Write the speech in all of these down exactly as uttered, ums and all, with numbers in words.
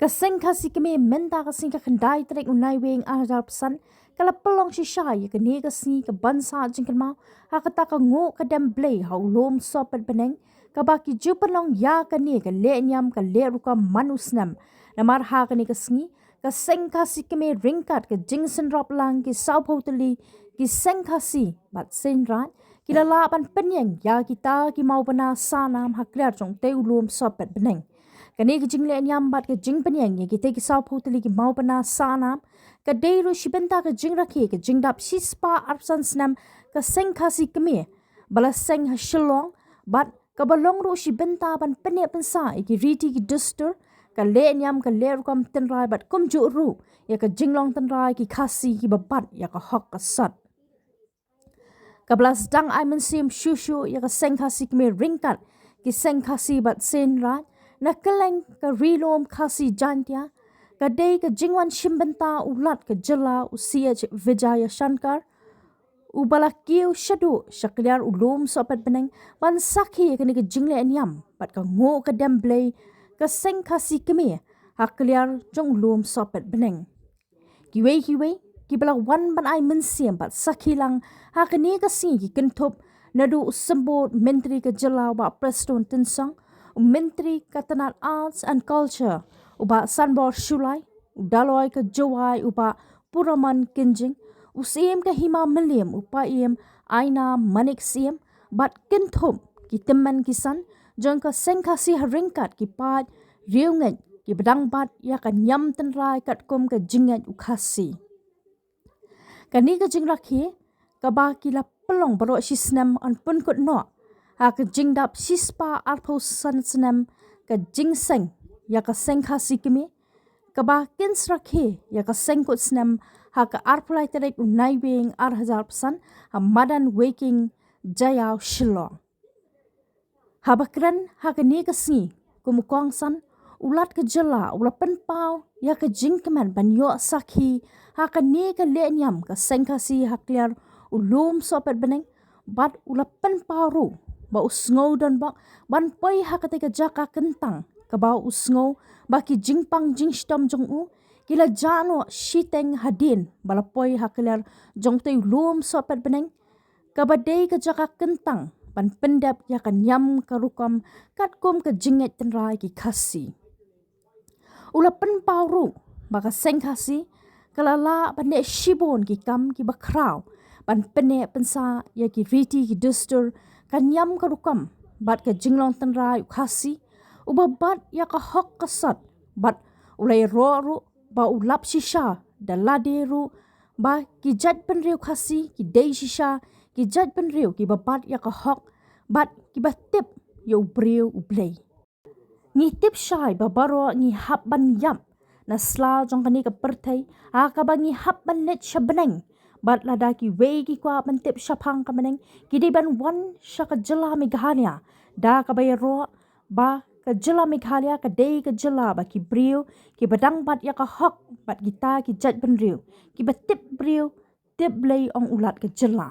Ka Seng Khasi Kmie mynta ka sngi ka khyndai tarik u Naiwieng ar hajar arphew san ka la pynlong shisha ïa kane ka sngi kaban sah jingkynmaw ha kata ka nguh ka dem blei ha u lum sohpet bneng kaba ki ju pynlong ïa kane ka lehniam ka leh rukom man u snem. Namar ha kane ka sngi ka Seng Khasi Kmie ryngkat ka jingsynrop lang ki sawphew tylli ki Seng Khasi bad Seiñ Raij ki la lah ban pynïeng ïa kita ki mawbynna sahnam ha kliar jong utei u lum sohpet bneng. Kane ka jinglehniam bad ka jingpynïeng ïa kitei ki sawphew tylli ki mawbynna sahnam ka dei ruh shi bynta ka jingrakhe ka jingdap shispah arphew san snem ka Seng Khasi Kmie ba la seng ha Shillong bad kaba long ruh shi bynta ban pynneh pynsah ïa ki riti ki dustur, ka lehniam ka leh rukom tynrai bad kumjuh ruh ïa ka jinglong tynrai ki Khasi kiba bat ïa ka hok ka sot. Kaba la sdang ai mynsiem shuh shuh ïa ka Seng Khasi Kmie ryngkat ki Seng Khasi bad Seiñ Raij na kylleng ka Ri Lum Khasi Jaintia ka dei ka jingwan shim bynta u Lat ka Jylla u C H Vijayashankar uba la kiew shaduh sha kliar u lum sohpet bneng ban sakhi ïa kane ka jinglehniam bad ka nguh ka dem blei ka Seng Khasi Kmie ha kliar jong u lum sohpet bneng. Kiwei kiwei kiba la wan ban ai mynsiem bad sakhi lang ha kane ka sngi ki kynthup naduh u Symbud Myntri ka Jylla u Bah Prestone Tynsong, u Myntri ka Tnad Arts and Culture u Bah Sanbor Shullai, u Daloi ka Jowai u Bah Puramon Kynjing, u Syiem ka Hima Mylliem u Paiem Aina Manik Syiem bad kynthup ki tymmen ki san jong ka Seng Khasi ha ryngkat ki paid riewngeit kiba dang bat ïa ka niam tynrai katkum ka jingngeit u Khasi. Kane ka jingrakhe kaba ki la pynlong baroh shi snem yn pynkut noh ha ka jingdap shispah arphew san snem ka jingseng ïa ka Seng Khasi Kmie kaba kin sa rakhe ïa ka seng kut snem ha ka arphew lai tarik u Naiwieng ar hajar arphew san ha madan Weiking Jaiaw Shillong. Haba kren ha kane ka sngi kum u kongsan u Lat ka Jylla u la pynpaw ïa ka jingkmen ban ïoh sakhi ha kane ka lehniam ka Seng Khasi ha kliar u lum sohpet bneng bad u la pynpaw ruh ba u sngew donbok ban poi ha katei ka jaka kyntang kaba u sngew ba ki jingpang jingshitom jong u ki la jah noh shiteng hadien ba la poi ha kliar jong utei u lum sohpet bneng kaba dei ka jaka kyntang ban pyndep ïa ka niam ka rukom katkum ka jingngeit tynrai ki Khasi. U la pynpaw ruh ba ka Seng Khasi ka la lah ban leh shibun ki kam kiba khraw ban pynneh pynsah ïa ki riti ki dustur, ka niam ka rukom bad ka jinglong tynrai u Khasi uba bat ïa ka hok ka sot bad u la ïaroh ruh ba u lap shisha da lade ruh ba ki jaitbynriew Khasi ki dei shisha ki jaitbynriew kiba bat ïa ka hok bad kiba tip ïa u briew U Blei. Ngi tip shai ba baroh ngi hap ban ïap na sla jong kane ka pyrthei ha kaba ngi hap ban leit sha bneng. Bad lada kiwei ki kwah ban tip shaphang ka bneng ki dei ban wan sha ka jylla Meghalaya da kaba ïaroh ba ka jylla Meghalaya ka dei ka jylla ba ki briew kiba dang bat ïa ka hok bad kita ki jaitbynriew kiba tip briew tip Blei, ong u Lat ka jylla.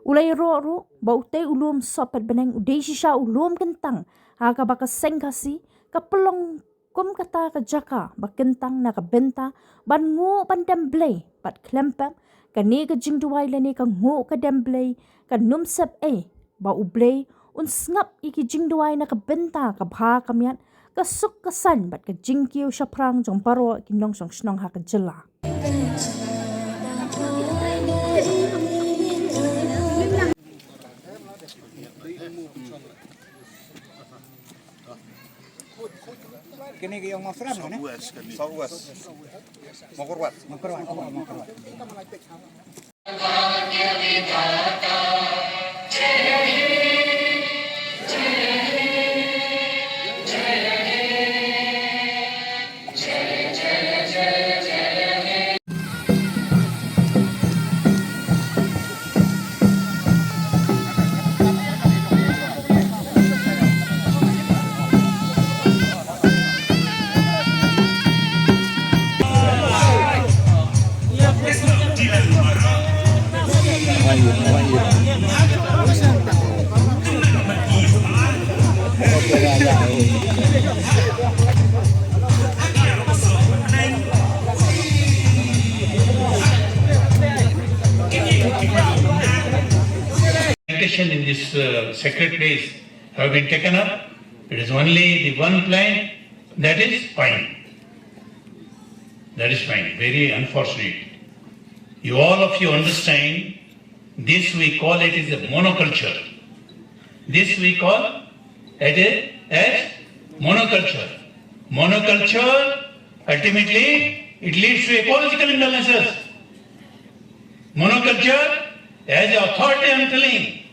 U la ïaroh ruh ba utei u lum Sohpetbneng u dei shisha u lum kyntang ha kaba ka Seng Khasi ka pynlong kum kata ka jaka ba kyntang na ka bynta ban nguh ban dem Blei bad khlem pep kane ka jingduwai lane ka nguh ka dem Blei kan ym sep ei ba U Blei un sngap ïa ki jingduwai na ka bynta ka bha ka miat, ka suk ka saiñ bad ka jingkiew shaphrang jong baroh ki nongshong shnong ha ka jylla. Kine ki ïong Mawsynram ne? South West kine. South West. Mawkyrwat. Mawkyrwat, oh, Mawkyrwat. in this uh, sacred place have been taken up. It is only the one plant, that is pine. That is pine. Very unfortunate. You, all of you understand, this we call it is a monoculture. This we call it a, as monoculture. Monoculture, ultimately, it leads to ecological imbalances. Monoculture, as a authority I am telling,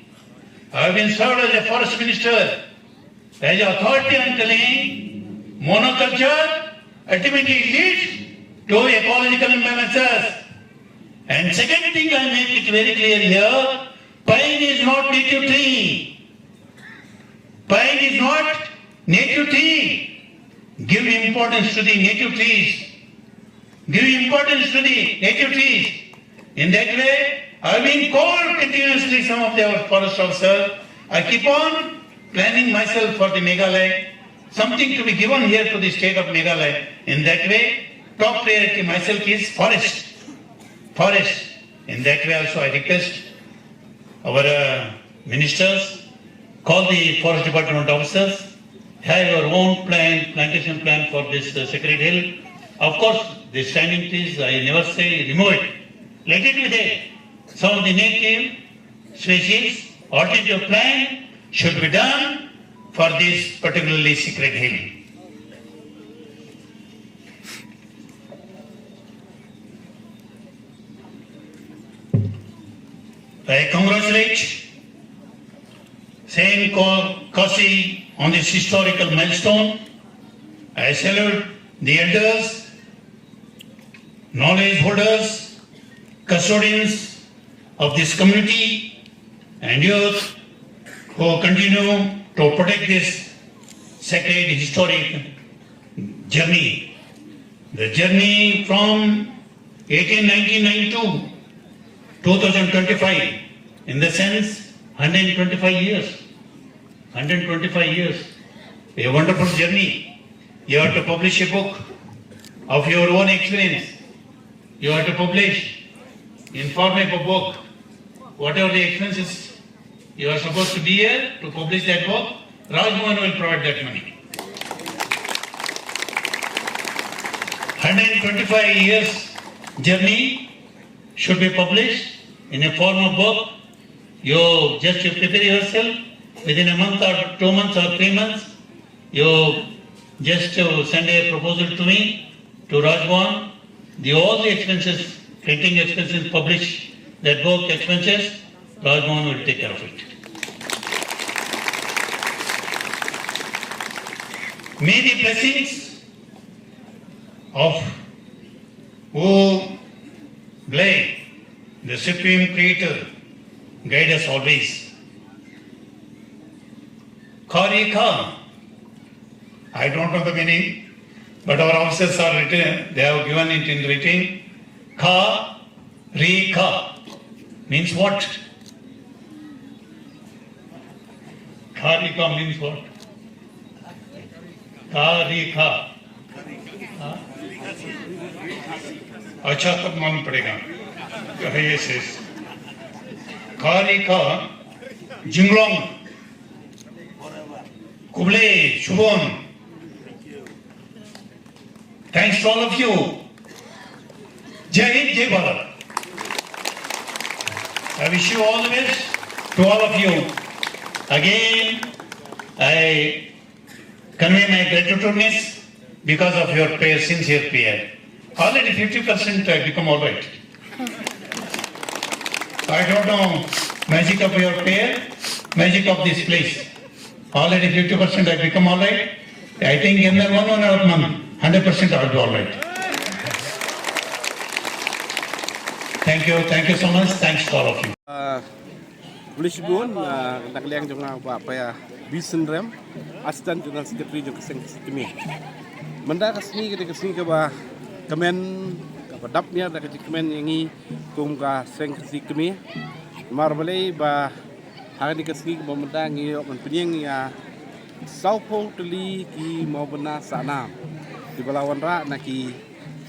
I have been served as a forest minister. As a authority I am telling, monoculture ultimately leads to ecological imbalances. And second thing, I make it very clear here, pine is not native tree. Pine is not native tree. Give importance to the native trees. Give importance to the native trees. In that way, I've been called continuously some of the forest officers. I keep on planning myself for the Meghalaya, something to be given here to the state of Meghalaya. In that way, top priority myself is forest. Forest. In that way also, I request our uh, ministers, call the forest department officers, have your own plan, plantation plan for this uh, sacred hill. Of course, the standing trees, I never say remove it. Let it be there. Some of the native species, alternative plan should be done for this particularly sacred hill. I congratulate Saint Khasi on this historical milestone. I salute the elders, knowledge holders, custodians of this community, and youth who continue to protect this sacred historic journey. The journey from eighteen ninety-nine to two thousand twenty-five, in the sense, one hundred twenty-five years. one hundred twenty-five years. A wonderful journey. You have to publish a book of your own experience. You have to publish in form of a book, whatever the expenses you are supposed to be here to publish that book. Raj Bhavan will provide that money. one hundred twenty-five years journey should be published in a form of book. You just you prepare yourself within a month or two months or three months. You just uh, send a proposal to me, to Raj Bhavan. The all the expenses, printing expenses, publish that book expenses, Raj Bhavan will take care of it. May the blessings of O Blai, the Supreme Creator, guide us always. Kha ri kha. I don't know the meaning, but our officers are written, they have given it in writing. Kha ri kha means what? Kha ri kha means what? Kha ri kha. हाँ? अच्छा, तब मालूम पड़ेगा। कहिए शेष। Kha ri kha, Jinglong, Khublei Shibun. Thanks to all of you. Jai Hind, Jai Bharat. I wish you all the best to all of you. Again, I convey my gratitudeness because of your prayer, sincere prayer. Already fifty percent I become all right. I don't know magic of your prayer, magic of this place. Already fifty percent I become all right. I think in the one, one and a half month, hundred percent I'll be all right. Thank you, thank you so much. Thanks to all of you. Khublei shibun, ah, na ka liang jong nga u Bah Paiabisynrem, Assistant General Secretary jong ka Seng Khasi Kmie. Mynta ka sngi ka dei ka sngi kaba kmen, kaba dap miar da ka jingkmen ïa ngi kum ka Seng Khasi Kmie. Namar balei ba ha kane ka sngi kaba mynta ngi ïoh ban pynïeng ïa sawphew tylli ki mawbynna sahnam kiba la wanrah na ki,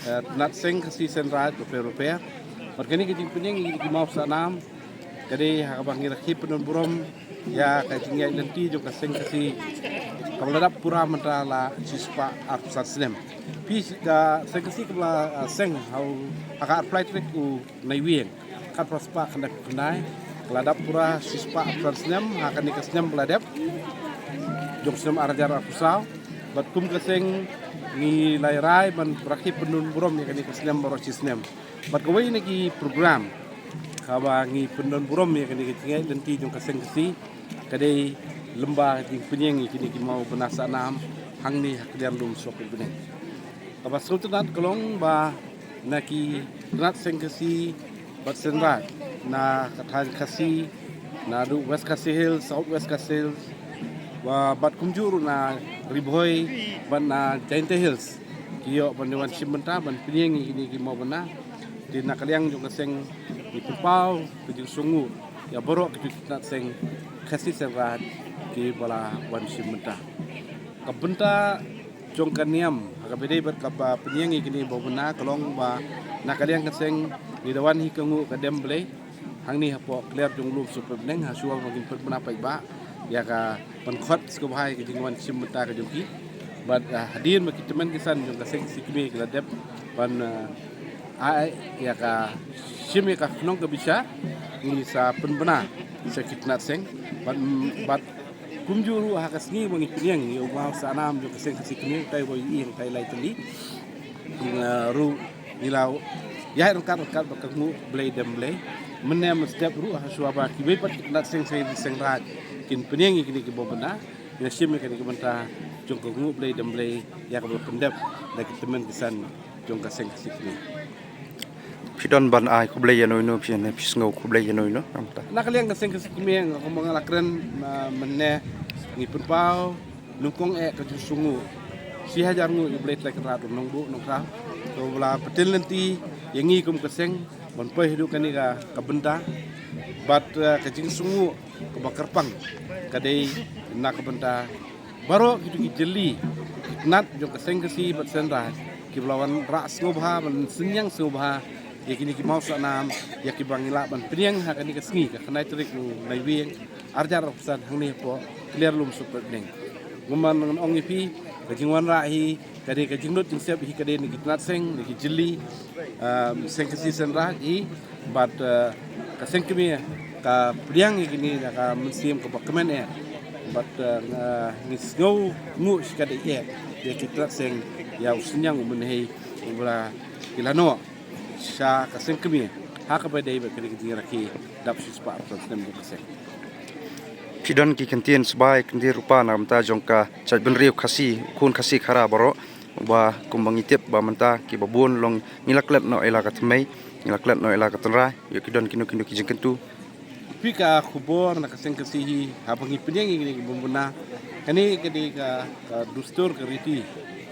eh, tnat seng Khasi seng Raij bapher bapher. Bad kane ka jingpynïeng ïa ki maw sahnam Ka dei ha kaba ngi rakhe pyndon burom ïa ka jingïaid lynti jong ka seng Khasi kaba la dap pura mynta la shispah arphew san snem. Phi, ka seng Khasi kaba la, ah, seng ha u, ha ka arphew lai tarik u Naiwieng khatphra spah khyndai phew khyndai, ka la dap pura shispah arphew san snem ha kane ka snem ba la dep jong snem ar hajar arphew saw. Bad kum ka seng ngi la rai ban rakhe pyndon burom ïa kane ka snem baroh shi snem. Bad kawei na ki program kaba ngi pyndon burom ïa kane ka jingïaid lynti jong ka seng Khasi ka dei lyngba ka jingpynïeng ïa kine ki mawbynna sahnam hangne ha Khliehriat Lum Sohpetbneng. Kaba sngewtynnat ka long ba na ki tnat seng Khasi bad seng Raij, na ka thaiñ Khasi, naduh West Khasi Hills, South West Khasi Hills, wa bad kumjuh ruh na Ri Bhoi bad na Jaintia Hills, ki ïoh ban wan shim bynta ban pynïeng ïa kine ki mawbynna. Te na ka liang jong ka seng ngi pynpaw ka jingsngewnguh ïa baroh ki tnat seng Khasi seng Raij kiba la wan shim bynta. Ka bynta jong ka niam ha kaba dei bad kaba pynïeng ïa kine ki mawbynna ka long ba na ka liang ka seng ngi da wan hi ka nguh ka dem Blei hangne hapoh Khliehriat Lum Sohpetbneng, ha shuwa ba ngin pynbna paidbah ïa ka ban khot sngewbha ïa ka jingwan shim bynta ka jong ki. Bad, ah, hadien ba ki tymmen ki san jong ka seng Khasi Khmer ki la dep ban, ah, ai ïa ka shim ïa ka khnong ka bishar, ngi sa pynbna sha ki tnat seng. Bad, bad kumjuh ruh ha ka sngi ba ngi pynïeng ïa u maw sahnam jong ka seng Khasi Khmer, tai ba ïing tai lai tylli. Ngi, ah, ruh ngi la ïaid ryngkat ryngkat bad ka nguh Blei dem Blei. Mynne mynstep ruh ha shuwa ba kiwei pat ki tnat seng seng Raij kin pynïeng ïa kine ki mawbynna, ngi la shim ïa kane ka bynta jong ka nguh Blei dem Blei ïa kaba la pyndep da ki tymmen ki san jong ka seng Khasi Khmer. Phi don ban ai khublei ïano ïano, phi ne phi sngew khublei ïano ïano namar ta? Na ka liang ka seng Khasi Khmer nga kumba nga la kren, ah, mynne ngi pynpaw nyngkong eh ka jingsngewnguh shi hajar nguh ïa U Blei Trai Kynrad u Nongbuh Nongkhraw, uba la pyntieng lynti ïa ngi kum ka seng ban poi haduh kane ka, ka bynta. Bad, eh, ka jingsngewnguh kaba kyrpang ka dei na ka bynta baroh kito ki jylli ki tnat jong ka seng Khasi bad seng Raij kiba la wanrah sngewbha ban synñiang sngewbha ïa kine ki maw sahnam ïa kiba ngi lah ban pynïeng ha kane ka sngi ka khyndai tarik u Naiwieng ar hajar arphew san hangne hapoh Khliehriat Lum Sohpetbneng. Kumba ngan ong ïa phi, ka jingwanrah hi ka dei ka jinglut jingsep hi ka dei na ki tnat seng, na ki jylli, ah, seng Khasi seng Raij hi. Bad, eh, ka seng Khmer ka pdiang ïa kine da ka mynsiem kaba kmen eh. Bad, eh, nga, ngi sngewnguh shikatdei eh ïa ki tnat seng ïa u synñiang u mynhei uba la ki la noh sha ka seng Khmer ha kaba dei bad kane ka jingrakhe dap shispah arphew san snem jong ka seng. Phi don ki kyntien sbai, kyntien rupa na ka bynta jong ka jaitbynriew Khasi, khun Khasi Khara baroh, ba kumba ngi tip ba mynta kiba bun long ngi la klet noh ïa la ka thymmei, ngi la klet noh ïa la ka tynrai, ïoh ki don kino kino ki jingkyntu. Phi, ka khubor na ka seng Khasi hi haba ngi pdiang ïa kine ki mawbynna, kane ka dei ka, ka dustur ka riti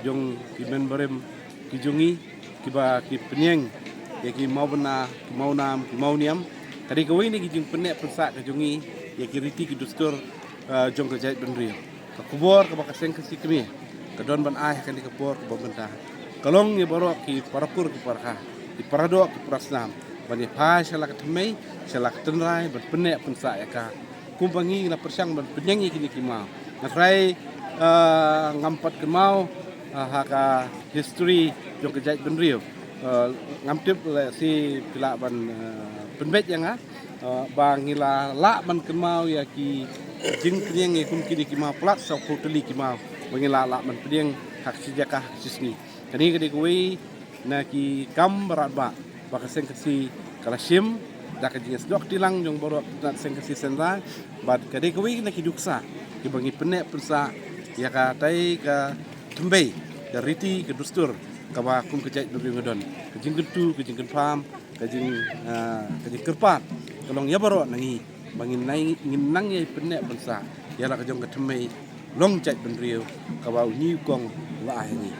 jong ki mynbarim ki jong ngi kiba ki pdiang ïa ki mawbynna, ki mawnam, ki mawniam. Ka dei kawei na ki jingpynneh pynsah ka jong ngi ïa ki riti ki dustur, eh, jong ka jaitbynriew. Ka khubor kaba ka seng Khasi Khmer ka don ban ai ha kane ka por kaba mynta ka long ïa baroh ki parakur ki parakha, ki paradoh ki parasnam ban ïa phai sha la ka thymmei, sha la ka tynrai ban pynneh pynsah ïa ka. Kumba ngi la pyrshang ban pdiang ïa kine ki maw, nga trai, eh, ngam pat kynmaw, eh, ha ka history jong ka jaitbynriew. Eh, ngam tip lehse phi lah ban, eh, pynbeit ïa nga, eh, ba ngi la lah ban kynmaw ïa ki jingpdiang ïa kum kine ki maw palat sawphew tylli ki maw ba ngi la lah ban pdiang ha ka shi jaka ha ka shi sngi. Kane ka dei kawei na ki kam ba radbah ba ka seng Khasi ka la shim da ka jingïasnoh kti lang jong baroh ki tnat seng Khasi seng Raij. Bad ka dei kawei na ki nuksa kiba ngi pynneh pynsah ïa katai ka thymmei, ka riti, ka dustur kaba kum ka jaitbynriew nga don, ka jingkyntu, ka jingkyrpad, ka jing, ah, ka jingkyrpad ka long ïa baroh na ngi ba ngin nang, ngin nang ïa pynneh pynsah ïa la ka jong ka thymmei long jaitbynriew kaba u Ñiewkong u la ai ha ngi.